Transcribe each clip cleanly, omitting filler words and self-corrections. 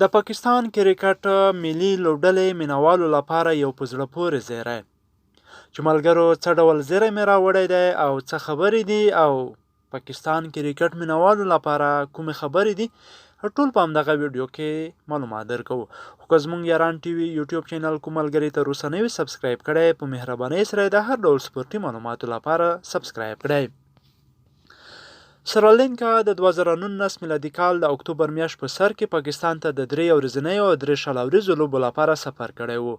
د پاکستان کرکټ ملي لوبډلې مینوالو لپاره یو په زړه پورې زیری، چې ملګرو څه ډول زیری مې راوړی دی او څه خبرې دي او پاکستان کرکټ مینوالو لپاره کومې خبرې دي، ټول په همدغه ویډیو کې معلومات درکوو. خو که زمونږ یاران ټي وي یوټیوب چینل کوم ملګري تر اوسه نه وي سبسکرایب کړی، په مهربانۍ سره د هر ډول سپورتي معلوماتو لپاره سبسکرایب کړئ. سریلانکا د 2019 میلادي کال د اکتوبر میاشت په سر کې پاکستان ته د 3 ورځنیو او 3 20 اوریزو لوبو لپاره سفر کړی وو.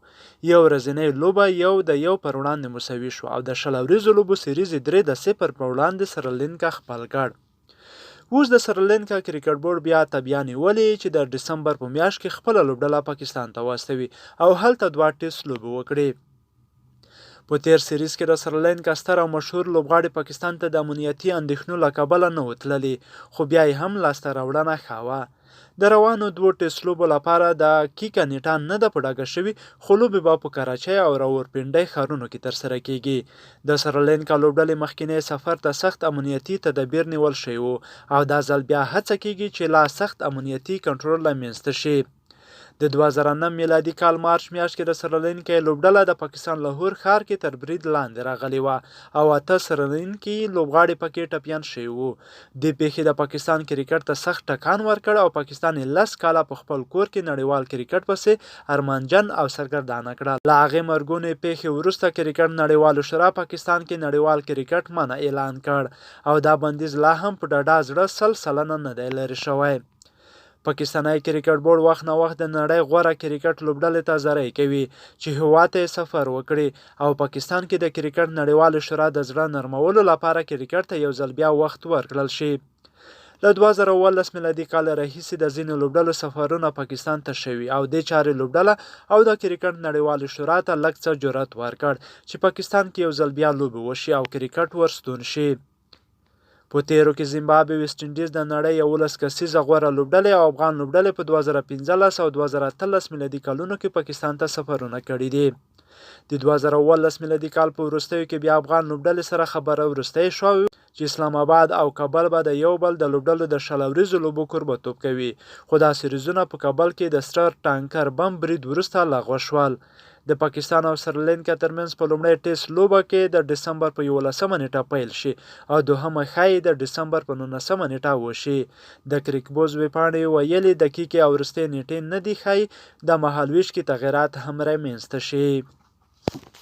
یو ورځنۍ لوبه 1-1 پر وړاندې مساوي شو او د 20 اوریزو لوبو سیریز 3-0 پر وړاندې سریلانکا خپل کړ. اوس د سریلانکا کرکټ بورډ بیا تبیا نیولې چې د ډسمبر په میاشت کې خپله لوبډله پاکستان ته واستوي او هلته 2 ټیسټ لوبې وکړي. په تیر سیریز کې د سریلانکا ستر او مشهور لوبغاړي پاکستان ته د امنیتي اندېښنو له کبله نه و تللي، خو بیا یې هم لاسته راوړنه ښه وه. د روانو 2 ټیسټ لوبو لپاره د کیکه نیټه نه ده په ډاګه شوې، خو لوبې به په کراچۍ او راولپنډۍ ښارونو کې ترسره کیږي. د سریلانکا لوبډلې مخکینی سفر ته سخت امنیتي تدابیر نیول شوي وو او دا ځل بیا هڅه کیږي چې لا سخت امنیتي کنټرول رامنځته شي. د 2009 میلادي کال مارچ میاشت کې د سریلانکا لوبډله د پاکستان لاهور ښار کې تر برید لاندې راغلې وه او 8 سریلانکي لوبغاړي پکې ټپیان شوي وو. دې پیښې د پاکستان کرکټ ته سخت ټکان ورکړ او پاکستان یې 10 کاله په خپل کور کې نړیوال کرکټ پسې ارمانجن او سرګردانه کړه. له هغې مرګونې پیښې وروسته کرکټ نړیوالو شورا پاکستان کې نړیوال کرکټ منع اعلان کړ او دا بندیز لا هم په ډاډه زړه 100% نه دی لرې شوی. پاکستاني کرکټ بورډ وخت نا وخت د نړۍ غوره کرکټ لوبډلې ته زری کوي چې هیواد ته یې سفر وکړي او پاکستان کې د کرکټ نړیوالې شورا د زړه نرمولو لپاره کرکټ ته یو ځل بیا وخت ورکړل شي. له 2017 میلادي کال راهیسې د ځینو لوبډلو سفرونه پاکستان ته شوي او دې چارې لوبډله او د کرکټ نړیوالې شورا ته لږ څه جرأت ورکړ چې پاکستان کې یو ځل بیا لوبې وشي او کرکټ ورستون شي. په تیرو کې زیمبابوې، ویسټ انډیز د نړۍ 11 کسیزه غوره لوبډلې او افغان لوبډلې په 2015 او 2018 میلادي کلونو کې پاکستان ته سفرونه کړي دي. د 2017 میلادي کال په وروستیو کې بیا افغان لوبډلې سره خبره وروستۍ شوه چې اسلام آباد او کابل به د یو بل د لوبډلو د 20 اوریزو لوبو کوربتوب کوي، خو دا سیریزونه په کابل کې د ستر ټانکر بم برید وروسته لغوه شول. د پاکستان او سریلانکا ترمنځ په لومړۍ ټیسټ لوبه کې د ډسمبر په 11مه نیټه پیل شي او دوهمه ښایي د ډسمبر په 19مه نیټه وشي. د کریکبوز ویبپاڼې ویلي دقیقې او وروستۍ نیټې نه دي، ښایي د مهالویش کې تغیرات هم رامنځته شي.